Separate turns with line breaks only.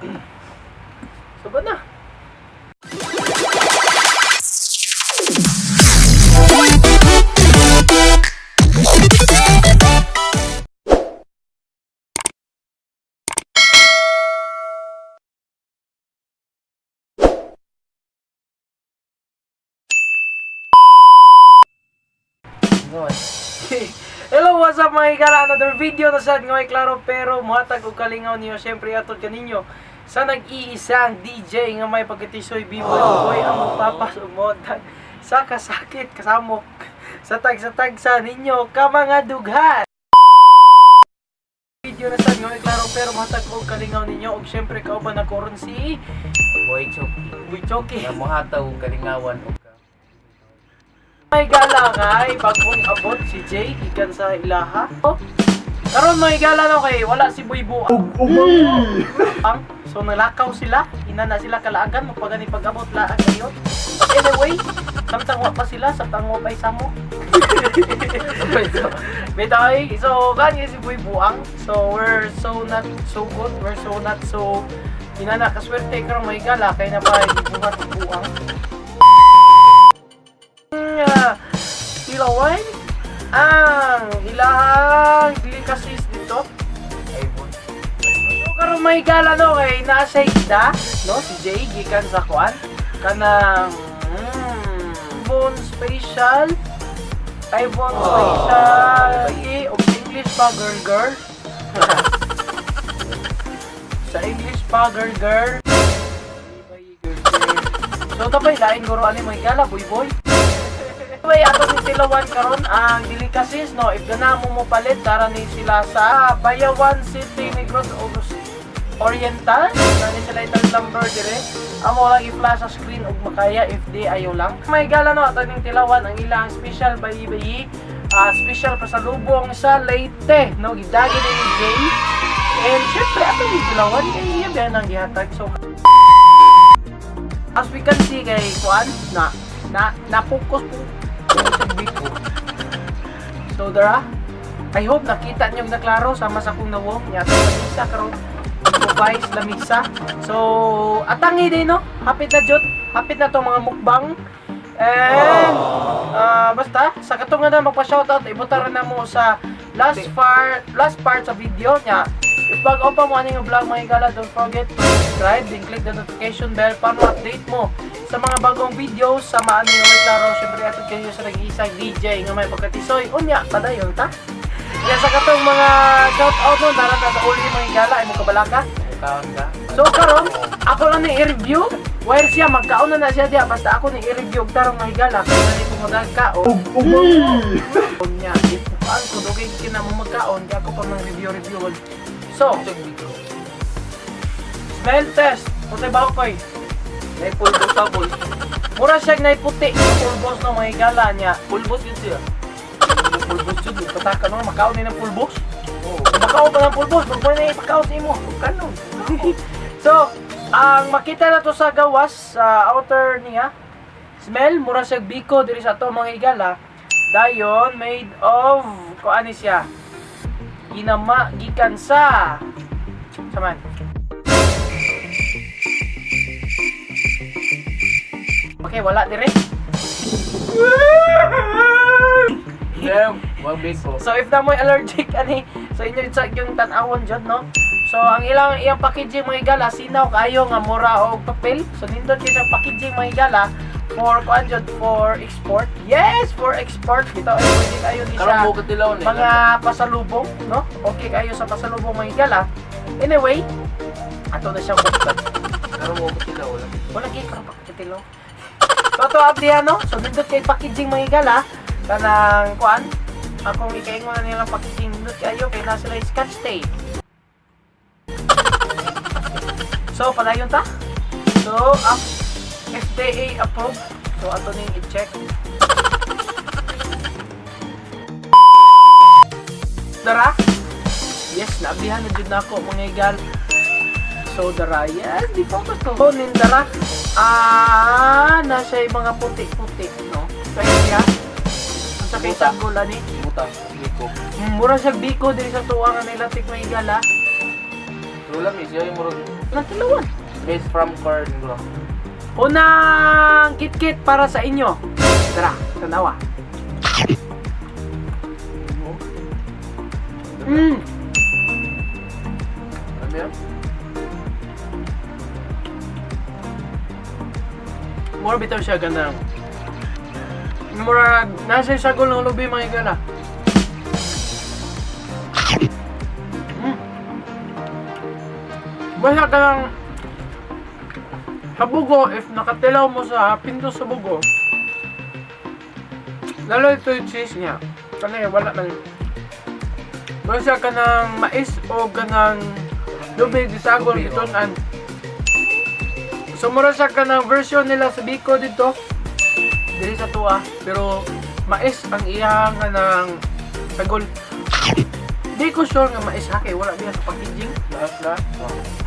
Sugod na.
Ngoy.
Hello, what's up, mga higala? Another video na sad ngay klaro pero muhatag og kalingaw niyo syempre atod kaninyo sa nag-iisang DJ nga may pagkatisoy biboy boy ang magpapas umotag sa kasakit kasamok sa tagsa-tagsa ninyo ka mga dughan. Video na sad ngay klaro pero muhatag og kalingaw ninyo ug syempre kauban ako ron si
Boy Choki.
Boy Choki.
Nga mohataw og kalingawan og ka.
May gala kay bagong abot si Jay gikan sa ilaha. Oh. Karon may gala no kay wala si Boy Buang. Ang so nalakaw sila, ina na sila kalaagan magpagani pag-abot laag kayo. But anyway, samtang wa pa sila, samtang wa pa samo. Bitay, so gani si Boy Buang. So we're so not so good, we're so not so ina na kaswerte karon may gala kay na pa gibuhat og buang. Tilawan ang ilahang delicacies dito.
Ay boy.
So karon may gala no kay naa siya isda, no, si Jay gikan sa kuan kanang bone special. Ay bone special eh, og sa English pa girl girl. Sa English pa girl girl. Girl, girl. So tapay lain guro ani may gala boy boy. Anyway, ato si Tilawan karon ang delicacies no. If gana mo mo palit tara ni sila sa Bayawan City, Negros Oriental. Nani sila itang number dire. Amo lang i-flash sa screen ug makaya if di ayaw lang. May gala no ato ning Tilawan ang ilang special bayi-bayi, special pasalubong sa Leyte no, gidagi ni Jay. And syempre ato ning Tilawan kay iya ba nang gihatag. So as we can see kay kuan na na na-focus po sa biko. So dara, I hope nakita niyo na klaro sama sa akong nawong nya ato lamisa karon. Improvise lamisa. So atangi din no. Hapit na jud, hapit na to mga mukbang. And basta sa katong nga na magpa-shoutout ibutar na mo sa last part sa video niya. If bago pa mo ani nga vlog, mga higala, don't forget to subscribe and click the notification bell para ma-update mo sa mga bagong videos sa maano yung may klaro. Syempre atod kayo sa nag-iisang DJ nga may pagkatisoy. Unya, padayon ta. Kaya sa katong mga shoutout no, darata sa uli mga higala, ay mo kabalaka.
Kaon ka.
So karon, ako lang ni i-review. While siya magkaon na na siya diya, basta ako ni i-review og tarong mga higala kay dali ko magkaon. Unya, ipukaan ko dugay kina mo magkaon, di ako pa mang review review. So, smell test. Puti ba ako koy?
Nay pulbos sa boy.
Mura siya naiputi sa pulbos no mga higala niya.
Pulbos yun siya.
Pulbos jud, pataka no, makaon ni ng pulbos.
Oo.
Makaon pa ng pulbos, magbuhay na ipakaon sa imo.
Kanon.
So, ang makita na to sa gawas, sa outer niya, smell, mura siya biko diri sa ato mga higala. Dayon, made of, kuan ni siya, ginama, gikan sa, saman. Okay, wala dire.
Damn, wag biko.
So if na mo'y allergic ani, so inyo sa yung tan-awon jud no. So ang ilang iyang packaging mga higala sinaw kaayo nga mura og papel. So nindot kay siyang packaging mga higala for kuan jud for export. Yes, for export bitaw ay pwede kayo ni
Karon
siya
mo ka tilaw ni.
mga pasalubong no. Okay kayo sa pasalubong mga higala. Anyway, ato na siyang buksan.
Karon mo ka tilaw lang.
Wala kay karon pakitilo. So ato abdihan no. So nindot kay packaging mga higala kanang kuan akong ikaingon na nilang packaging nindot kayo kay nasa sila scotch tape. So padayon ta. So up FDA approved. So ato ning i-check. Dara. Yes, naablihan na jud nako mga higal. So dara, yes, di focus to. So nindara. Nasa yung mga puti-puti, no? Kaya siya. Ang sakit sa gula ni.
Buta, biko.
Mura siya biko diri sa tuwa nga nilatik mga higala.
Pero lami siya yung murag
Natilawan.
made from corn bro.
Unang KitKat para sa inyo. Tara, tanawa.
Lami ah.
More bitaw siya ganang. Murag nasa sagol ng lubi, mga igala. Basta ka lang sa bugo, if nakatilaw mo sa pinto sa bugo, lalo ito yung cheese niya. Kanay, wala lang. Basta ka ng mais o ka ng lubi, di sagol,
Lubi, oh.
itunan. So, mura siya ka ng version nila sa Biko dito. Dili sa tuwa. Pero, mais ang iyang nga ng sagol. Di ko sure nga mais ha, kay wala biya sa packaging.
Lahat lahat. Oh.